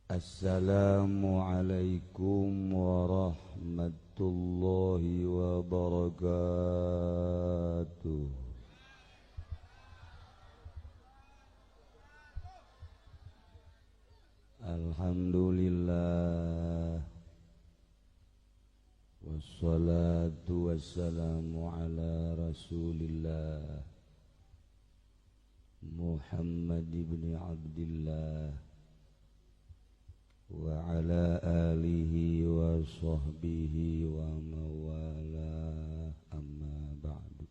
Assalamualaikum warahmatullahi wabarakatuh. Alhamdulillah, wassalatu wassalamu ala rasulillah Muhammad ibn Abdillah wa ala alihi wa sahbihi wa mawala, amma ba'du.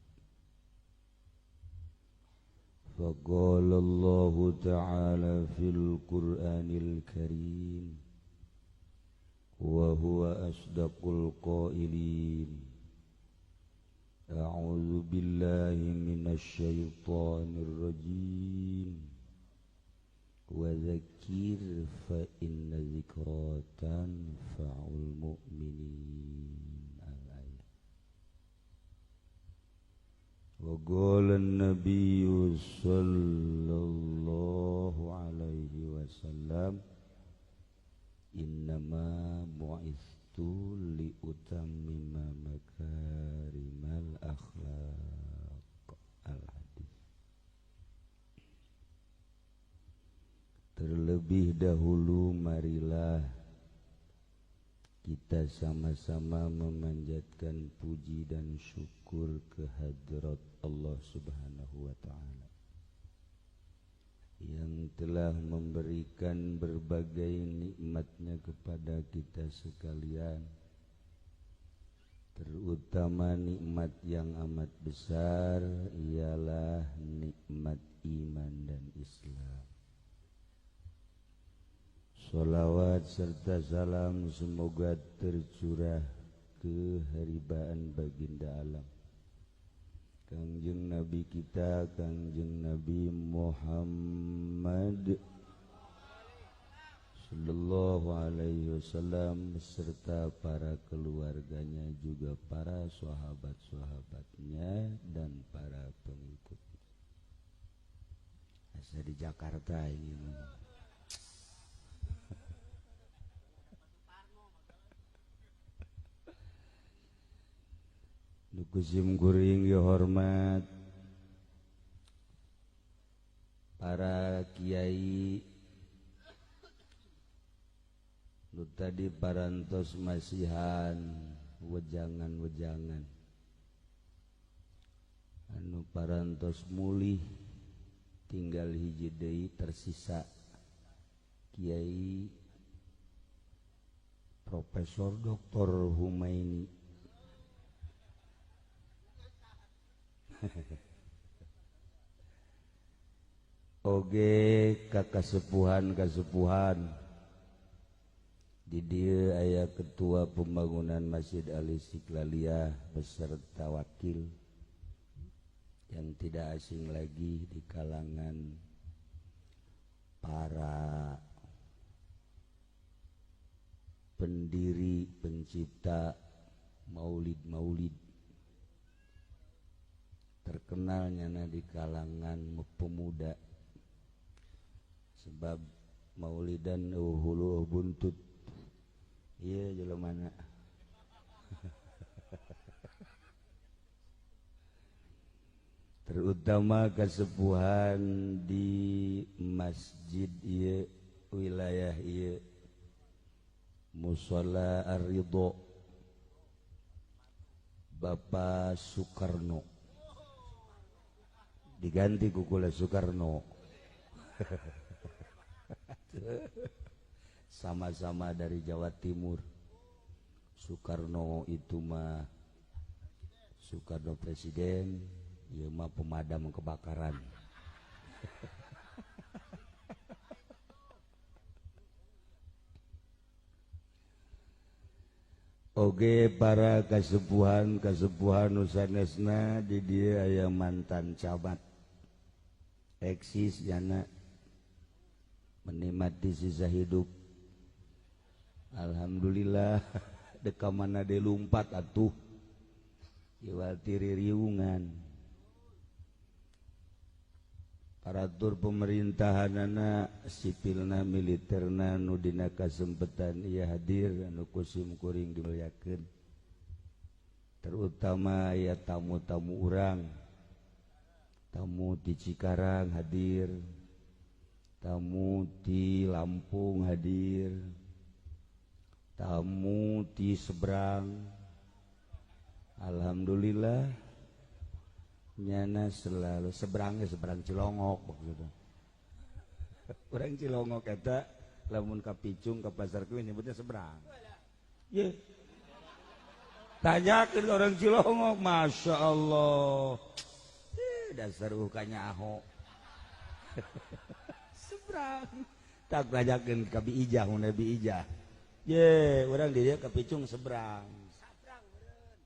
Faqala Allahu ta'ala fil Qur'anil Karim wa huwa asdaqul qailin. A'udzu billahi minasy syaithanir rajim. Wa dzakir fa inna dzikra tanfa'ul mu'minin. Al-ayat. Wa qala an-nabiyyu sallallahu alaihi wasallam, innama bu'istu liutammima makarimal akhlaq. Al-hadis. Terlebih dahulu marilah kita sama-sama memanjatkan puji dan syukur kehadrat Allah Subhanahu wa ta'ala yang telah memberikan berbagai nikmatnya kepada kita sekalian, terutama nikmat yang amat besar ialah nikmat iman dan Islam. Sholawat serta salam semoga tercurah keharibaan baginda alam Kangjeng Nabi kita, Kangjeng Nabi Muhammad sallallahu alaihi wasallam beserta para keluarganya, juga para sahabat-sahabatnya dan para pengikutnya. Asa di Jakarta ini. Nukusim kuring ya hormat para kiai nu tadi parantos masihan wejangan-wejangan, anu parantos mulih tinggal hiji deui tersisa Kiai Profesor Dr. Humaini. Oge kakasepuhan-kasepuhan di dieu aya ketua pembangunan Masjid Al Istiqlaliyah beserta wakil yang tidak asing lagi di kalangan para pendiri pencipta maulid-maulid, terkenalnya di kalangan pemuda sebab maulidan hulu buntut iya jelema mana. Terutama kesepuhan di masjid ieu, wilayah ieu, Musholla Ar-Ridho Bapak Soekarno, diganti kukula Soekarno. Sama-sama dari Jawa Timur. Soekarno itu mah Soekarno presiden, ieu mah pemadam kebakaran. Oge para kasepuhan-kasepuhan nusanesna di dieu aya mantan camat eksis jana menikmati sisa hidup. Alhamdulillah deka mana de lumpat atuh iwal tiri riungan. Aparatur pemerintahanana sipilna militerna nu dina kasempetan ieu hadir anu kusim kuring dimuliakeun. Terutama ya tamu-tamu urang, tamu di Cikarang hadir, tamu di Lampung hadir, tamu di seberang. Alhamdulillah nyana selalu seberangnya seberang Cilongok maksudnya. Orang Cilongok eta lamun ka Picung ka Pasar Kuwi nyebutnya seberang. Ye. Tanyakeun orang Cilongok, Masya Allah. Dasar ukanya aho. Seberang. Tak tanyakeun ka Bi Ijah, mun Bi Ijah. Ye, urang di dieu ka Picung seberang. Sabrang meureun.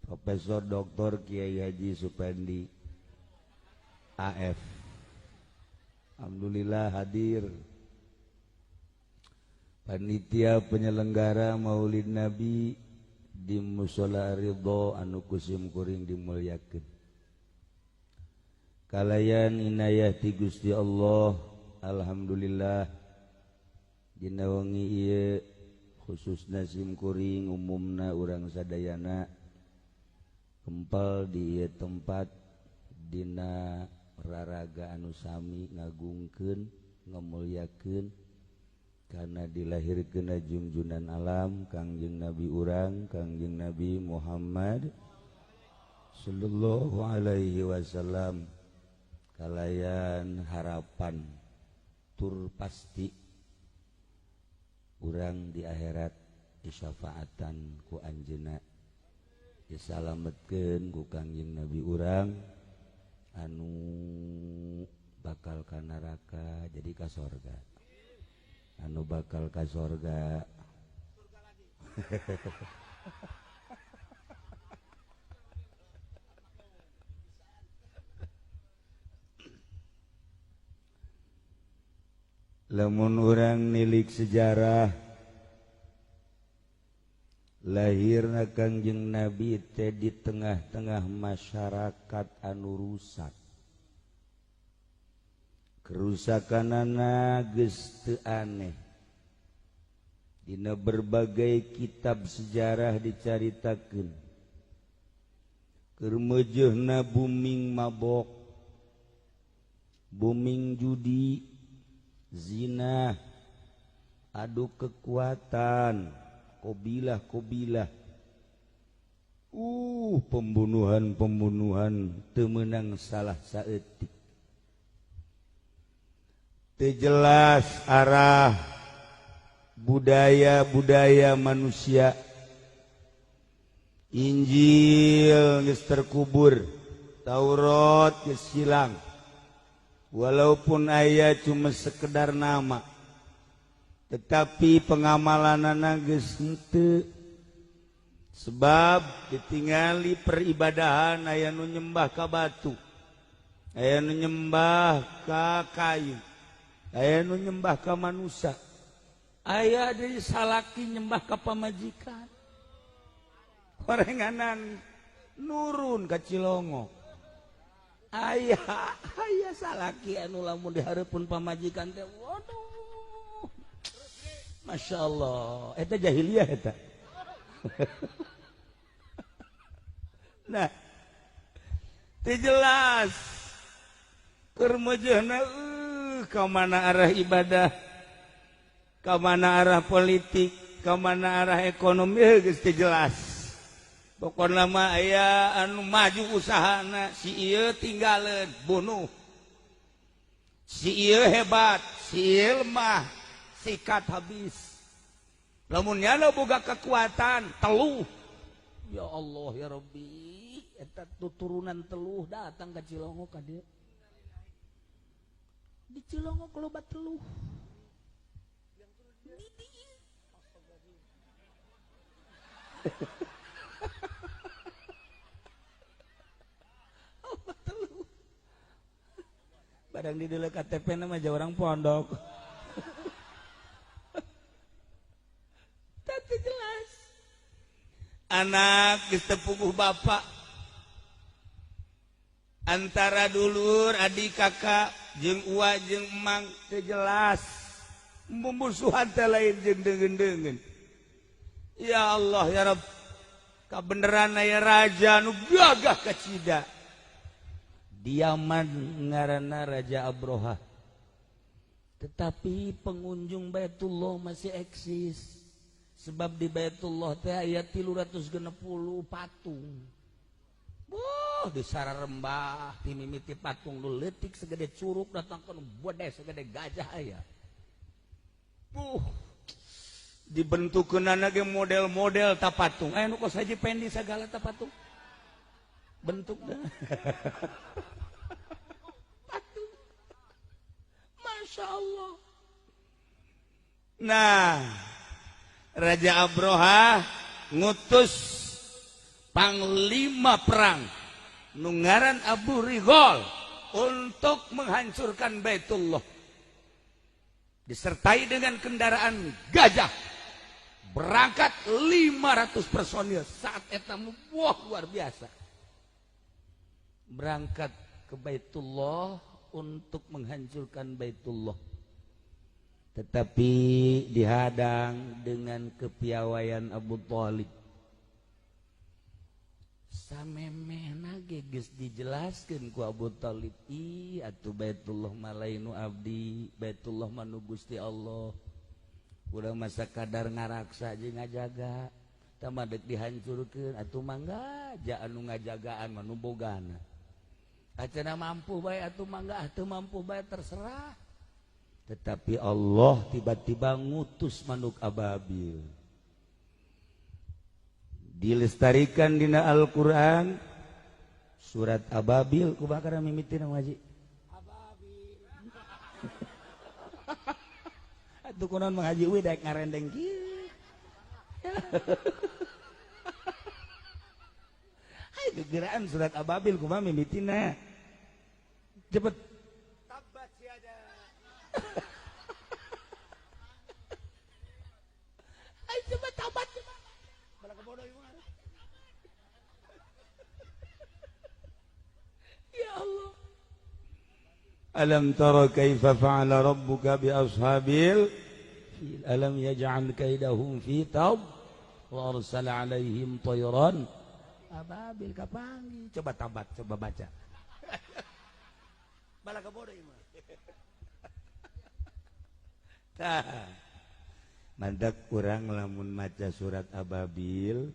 Profesor Dr. Kiai Haji Supendi AF. Alhamdulillah hadir. Panitia penyelenggara Maulid Nabi di Mushola Ridho anu kusim kuring dimuliakeun. Kalayan inayah ti Gusti Allah, alhamdulillah dina wengi ieu khususna sim kuring umumna urang sadayana kempal di ieu tempat dina raraga anu sami ngagungkeun ngamuliakeun karena dilahirkeun junjunan alam Kangjeng Nabi urang Kangjeng Nabi Muhammad sallallahu alaihi wasallam. Kalayan harapan tur pasti urang di akhirat disyafaatan ku anjeunna, disalametkeun ku Kangjeng Nabi urang anu bakal ka neraka jadi ka sorga, anu bakal ka sorga. Lamun urang nilik sejarah lahirna Kangjeng Nabi teh di tengah-tengah masyarakat anu rusak. Kerusakanana geus teu aneh. Dina berbagai kitab sejarah dicaritakeun. Keur meujeuhna booming mabok, booming judi, zina, adu kekuatan, kobilah-kobilah, pembunuhan-pembunuhan teu meunang salah saeutik. Teu jelas arah budaya-budaya manusia. Injil geus terkubur, Taurat geus hilang. Walaupun aya cuma sekedar nama, tetapi pengamalanana geus henteu. Sebab ditingali peribadahan aya nu nyembah ka batu, aya nu nyembah ka kayu, aya nu nyembah ka manusia, aya deui salaki nyembah ka pamajikan. Horenganan nurun ka Cilongok. Aya aya salaki anu lamun dihareupeun pamajikan teh waduh, Masya Allah, eta jahiliyah eta. Nah, teu jelas keur meujeuhna ka mana arah ibadah, ka mana arah politik, ka mana arah ekonomi geus teu jelas. Pokokna mah aya anu maju usahana, si ieu tinggaleun bunuh, si ieu hebat, si ieu lemah, sikat habis. Lamun nyana boga kekuatan teluh, ya Allah ya Rabbi, eta tuturunan teluh datang ka Cilongok ka dieu. Di Cilongok loba teluh. Di teluh. Barang di dulu KTP nama aja orang pondok. Tapi jelas. Anak geus teu puguh bapak, antara dulur adik kakak jeung uwa jeung emang teu jelas, mumusuhan teh lain jeung deungeun-deungeun. Ya Allah ya Rabb, kabeneran aya raja nu gagah kacida di Yaman ngaranna Raja Abroha. Tetapi pengunjung Baitullah masih eksis, sebab di Baitullah teh aya 360 patung. Wah, di sararembah ti mimiti patung nu leutik segede curug datang ka nu bode segede gajah aya. Dibentukkeunana ge model-model ta patung. Aya nu kos Haji Pendi sagala ta patung. Bentukna. Patung. Masya Allah. Nah, Raja Abroha ngutus panglima perang nu ngaran Abu Rigol untuk menghancurkan Baitullah, disertai dengan kendaraan gajah. Berangkat 500 personil saat eta, wah luar biasa. Berangkat ke Baitullah untuk menghancurkan Baitullah. Tetapi dihadang dengan kepiawaian Abu Thalib. Samemehna ge geus dijelaskeun ku Abu Thalib, ih atuh Baitullah mah lain nu abdi, Baitullah mah nu Gusti Allah. Urang masa kadar ngaraksa jeung ngajaga, tah mah deuk dihancurkeun atuh mangga ja anu ngajagaan mah nu bogana. Acana mampu bae atuh mangga, atuh mampu bae terserah. Tetapi Allah tiba-tiba ngutus manuk ababil. Dilestarikan dina Al-Qur'an surat Ababil ku bakar mimitina ngaji. Ababil. Atuh kunaon Mang Haji euy daek ngarendeng kieu. Hayu gegeraan surat Ababil kumaha mimitina. Cepet. Tabat siada. Ayo coba tabat coba. Bala kebodoh ieu mah. Ya Allah. Alam tara kaifa fa'ala rabbuka bi ashabil fil, alam yaj'al kaidahum fi tab wa arsala 'alaihim tayran ababil. Kapangi coba tabat, coba baca. Bala kebodoh ieu mah. Tah. Mandak urang lamun maca surat Ababil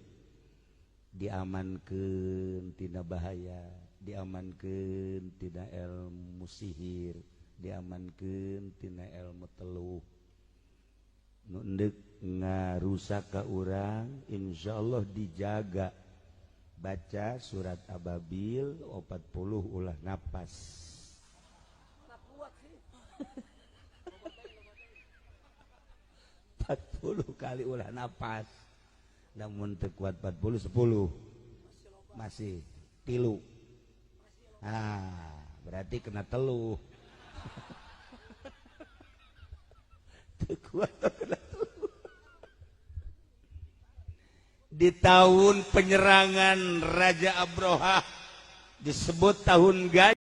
diamankeun tina bahaya, diamankeun tina ilmu sihir, diamankeun tina ilmu teluh. Nu endek ngarusak ka urang insyaallah dijaga. Baca surat Ababil 40 ulah napas. 40 kali ulah napas. Namun teu kuat 40 10 masih tilu. Ah, berarti kena teluh. Teu kuat kena teluh. Di tahun penyerangan Raja Abroha disebut tahun gajah.